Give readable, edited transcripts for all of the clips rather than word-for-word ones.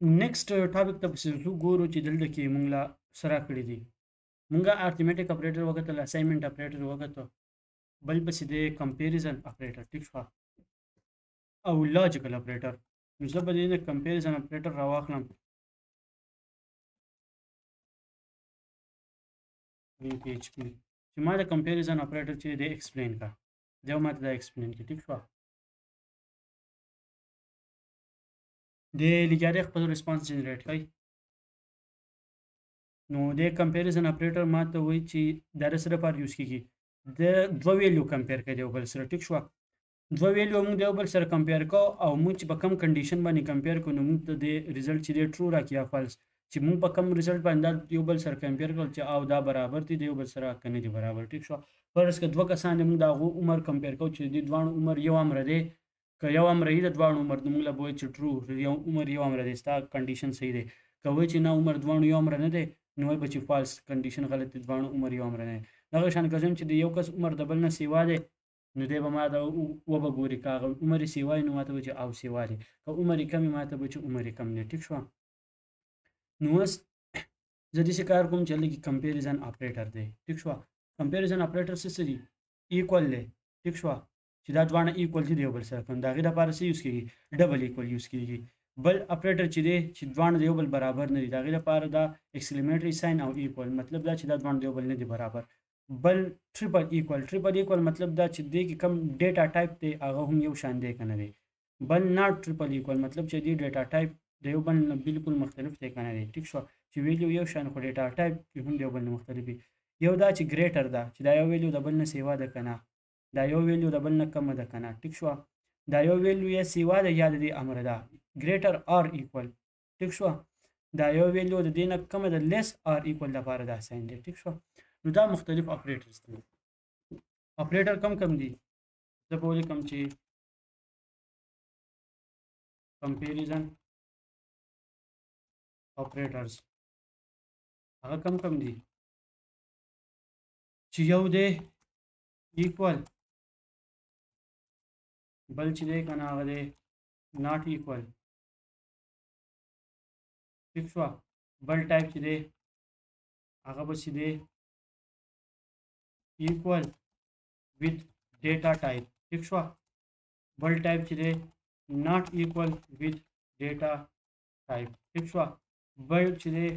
Next topic ته پسې ځو، ګورو چې دلته کې مونږ لا څه راکړي دي. مونږه arithmetic operator وکتل، assignment operator وکتل، بل پسې دی comparison operator، ټیک شوه، او logical operator. نو زه به دې نه comparison operator راواخلم، PHP، چې ما د comparison operator چې دی explain کا، دی ما ته دا explain کړي، ټیک شوه. دی لګیا دی خپل response generate کوي. نو د comparison operator ما ته وایي چې دا د څه لپاره use کېږي؟ د دوه value compare کوي د یو بل سره، ټیک شوه. دوه value موږ د یو بل سره compare کوو او موږ چې په کوم condition باندې compare کوو، نو موږ ته د result چې دی true راکړي یا false، چې موږ په کوم result باندې دا یو بل سره compare کړل چې او دا برابر دي د یو بل سره که نه دي برابر، ټیک شوه. فرض که دوه کسان دي، موږ د هغو عمر compare کوو چې د دې دواړو عمر یو عمر دی، که یو عمر یې د دواړو عمر، نو موږ له به وایي چې true، یو عمر یو عمر دی، ستا condition صحیح دی. که وایي چې نه عمر دواړو یو عمر نه دی، نو وایي به چې false، condition غلط دی، دواړو عمر یو عمر نه دی. دغه شان که زه چې د یو کس عمر د بل نه سیوا دی، نو دی به ما دا وبه ګوري، که هغه عمر یې سیوا وي نو ما ته به چې او سیوا دی، که عمر یې کم وي ما ته به چې عمر یې کم دی، ټیک شوه. نو اوس زه داسې کار کوم چې هلته کې comparison operator دی، ټیک شوه. Comparison operator څه څه دي؟ Equal دی، ټیک شوه، چې دا دواړه equal دي د یو بل سره، کوم د هغې دپاره څه use کېږي؟ Double equal use کېږي. بل اپریټر چې دی چې دواړه د یو بل برابر نه دي، د هغې دپاره دا exclamatory sign او equal، مطلب دا چې دا دواړه د یو بل نه دي برابر. بل triple equal، triple equal مطلب دا چې دې کې کوم data type دی هغه هم یو شان دی که نه دی. بل not triple equal مطلب چې دې data type د یو بل نه بالکل مختلف دی که نه دی، ټیک شوه، چې value یو شان خو data type کې هم د یو بل نه مختلف وي. یو دا چې greater ده، چې دا یو value د بل نه سیوا ده که نه، دا یو value د بل نه کمه ده که نه، ټیک شوه. دا یو value یا سیوا ده یا د دې امر ده، greater or equal، ټیک شوه. دا یو value د دې نه کمه ده، less or equal لپاره دا sign دی، ټیک شوه. نو دا مختلف operators دي. Operator کم کم دي؟ زه به ولیکم چې comparison operators هغه کم کم دي، چې یو دی equal، بل چې دی که نه هغه دی not equal، ټیک شوه. بل ټایپ چې دی هغه به چې دی equal with data type، ټیک شوه. بل ټایپ چې دی not equal with data type، ټیک شوه. بل چې دی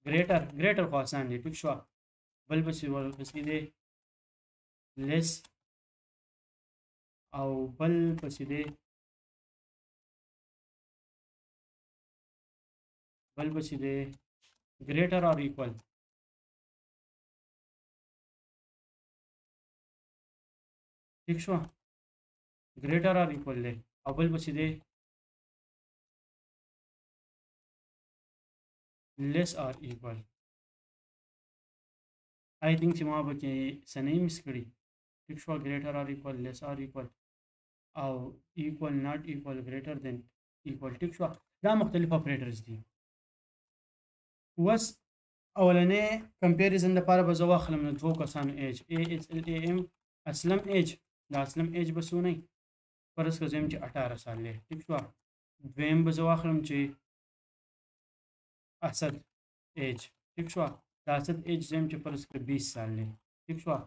greater، greater خو آسان دی، ټیک شوه. بل پسې ورپسې دی less، او بل پسې دی، بل پسې دی greater or equal، ټیک شوه، greater or equal دی، او بل پسې دی less or equal. I think چې ما به کې څه نه miss کړي، ټیک شوه. Greater or equal، less or equal، او equal، not equal، greater than equal، ټیک شوه. دا مختلف operators دي. اوس اولنې comparison لپاره به زه واخلم د دوو کسانو age، A S L A M، اسلم age، د اسلم age به څونه وي؟ فرض که زه یم چې 18 سال دی، ټیک شوه. دویم به زه واخلم چې اسد age، ټیک شوه، د اسد age زه یم چې فرض کړه 20 سال دی، ټیک شوه.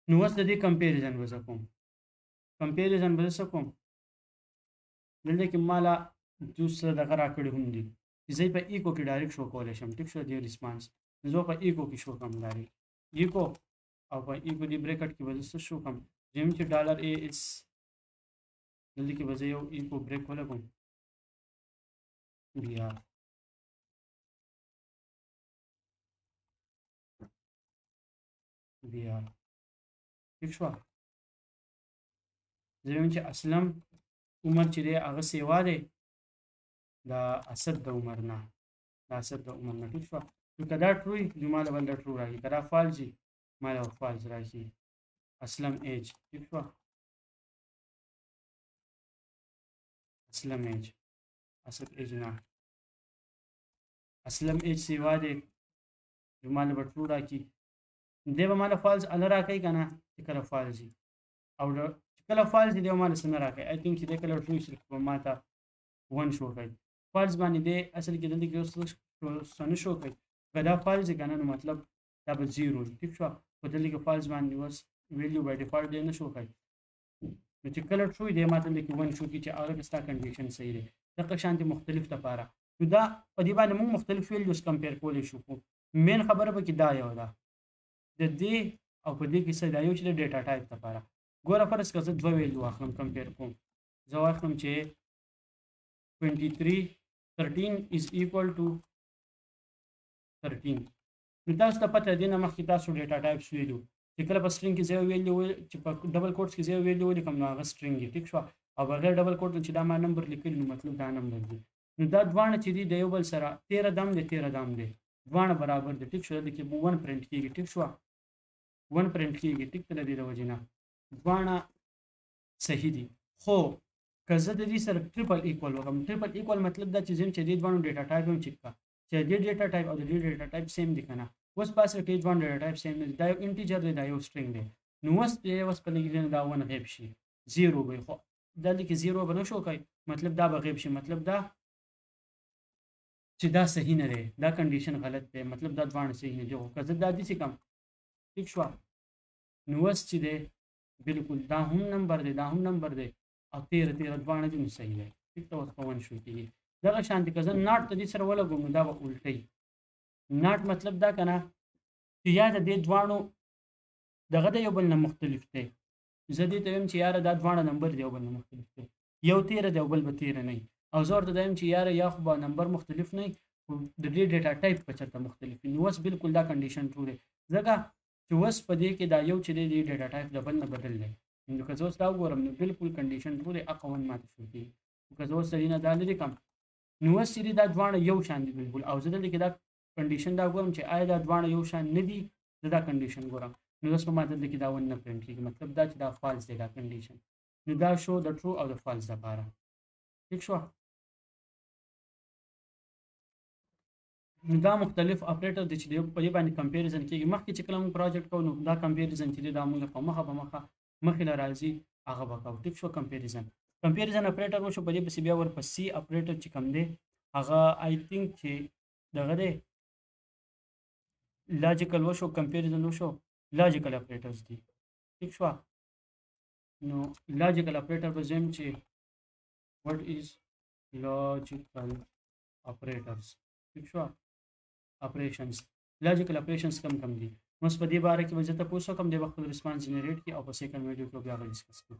نو اوس د دې comparison به زه کوم، Comparison به زه څه کوم؟ دلته کې ما له دوه دغه راکړي هم دي چې زه یې په ایکو کې direct show کولی شم، ټیک شوه. دې response زه په ایکو کې شو کوم، direct echo، او په ایکو دې bracket کې به زه څه شو کوم؟ زه یم چې dollar A S، دلته کې به زه یو echo break ولګوم، بیا بیا، ټیک شوه. زه وایم چې اسلم عمر چې دی هغه سیوا دی د اسد د عمر نه، د اسد د عمر نه، ټیک شوه. نو که دا true وي نو ما له بل دا true راځي، که دا false وي ما له false راځي. اسلم age، ټیک شوه، اسلم age، اسد age نه، اسلم age سیوا دی نو ما له به true راکړي. دی به ما له false اله راکوي که نه چې کله false وي، او چې کله false وي دی به ما له څه نه راکوي. I think چې دی کله true صرف به ما ته 1 شو کوي. false باندې دی اصل کې دلته کې اوس څه نه شو کوي. که دا false که نه نو مطلب دا به zero وي، ټیک شوه. خو دلته کې false باندې اوس value by default دی نه شو کوي. نو چې کله true دی ماته دلته کې one شو کوي چې هغه کې ستا condition صحیح دی. دغه شانتې مختلف دپاره نو دا په دې باندې موږ مختلف values compare کولی شو. خو main خبره پکې دا یو ده د دې او په دې کې څه دا یو چې د data type دپاره. ګوره فرض که زه دوه value واخلم compare کوم، زه واخلم چې 23 13 is equal to 13. نو تاسو ته پته دی نه مخکې تاسو data types ویلو چې کله په string کې زه یو value چې په double quotes کې زه یو value ولیکم نو هغه string دی، ټیک شوه. او بغیر double quote چې دا ما number لیکلی نو مطلب دا number دی. نو دا دواړه چې دي د یو بل سره 13 دم دی 13 دم دی، دواړه برابر دي، ټیک شوه. دلته کې one print کېږي، ټیک شوه، one print کېږي، ټیک ته له دې د وجې نه دواړه صحیح دي. خو که زه د دې سره triple equal وکړم، triple equal مطلب دا چې زه چې دې دواړو data type هم چک کړم چې دې data type او د دې data type same دي که نه. اوس په اصل کې دواړو data type same نه دي، دا یو integer دی دا یو string دی. نو اوس په لګې دا one غیب شي، zero به، خو دلته کې zero به نه شو کوي، مطلب دا به غیب شي، مطلب دا چې دا صحیح نه دی، دا condition غلط دی، مطلب دا دواړه صحیح نه دي. خو که زه دا داسې کړم، ټیک شوه، نو اوس چې دی بالکل دا هم number دی دا هم number دی او 13 13 دواړه دي نو صحیح دی، ټیک ته اوس په one شو کېږي. دغه شان دی که زه not ته دې سره ولګوم نو دا به الټوي. not مطلب دا که نه چې یا د دې دواړو دغه د یو بل نه مختلف دی. زه دې ته وایم چې یاره دا دواړه number دی یو بل نه مختلف دی، یو 13 دی او بل به 13 نه وي. او زه ورته دا وایم چې یاره یا خو به number مختلف نه وي خو د دې data type به چېرته مختلف وي. نو اوس بالکل دا condition true دی، ځکه چې اوس په دې کې دا یو چې دی د data type د بل نه بدل دی. نو که زه اوس دا وګورم نو بالکل condition true دی، اقه one ماته شو کېږي. خو که زه اوس د دې نه دا لرې کړم نو اوس چې دی دا دواړه یو شان دي بالکل. او زه دلته کې دا condition دا ګورم چې آیا دا دواړه یو شان نه دي، زه دا condition ګورم نو اوس په ما دلته کې دا one نه print کېږي، مطلب دا چې دا false دی دا condition. نو دا شو د true او د false دپاره، ټیک شوه. نو دا مختلف operator دی چې په دې باندې comparison کېږي. مخکې چې کله موږ project کوو نو دا comparison چې دی دا موږ په مخه په مخه مخې له راځي هغه به کوو، ټیک شوه. comparison operator وشو، په دې پسې بیا ورپسې operator چې کوم دی هغه I think چې دغه دی logical وشو، comparison وشو، logical operators دي، ټیک شوه. نو logical operator به زه وایم چې what is logical operators، ټیک شوه. operations، logical operations کم کم دي. اوس په دې باره کې به زه تپوس وکړم، دی به خپل response generate کړي او په second video کې بیا هغه discuss کړو.